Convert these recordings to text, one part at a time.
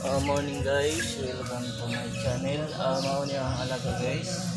Morning guys, welcome to my channel. Mao ni ang alaga, guys.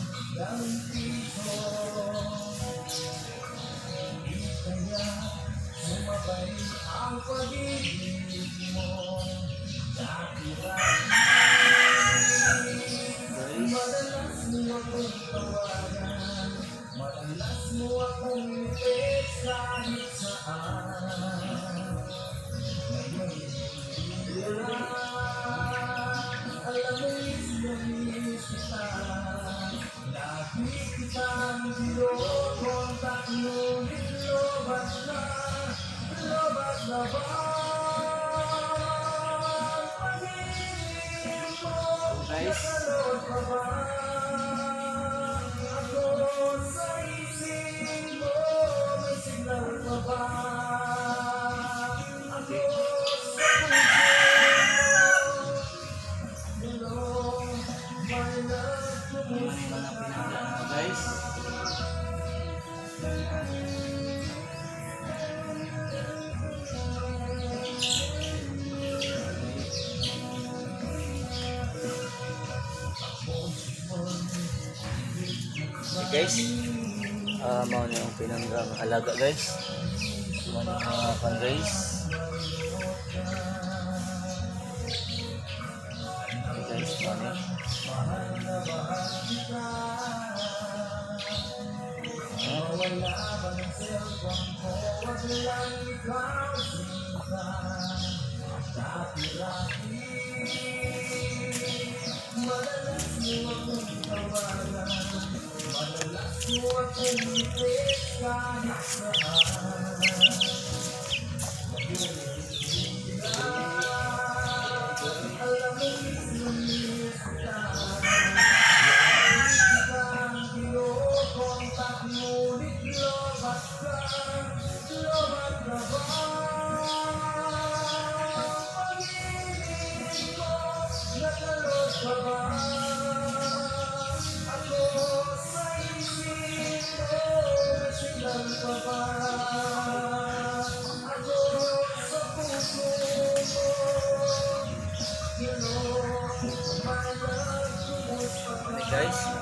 Guys, guys, mao ni mga pinangga ko, guys. Okay, guys, mao ni ang pinangga ang alaga, guys. Mao ni mga kan, guys. Okay guys, mao ni. Okay guys.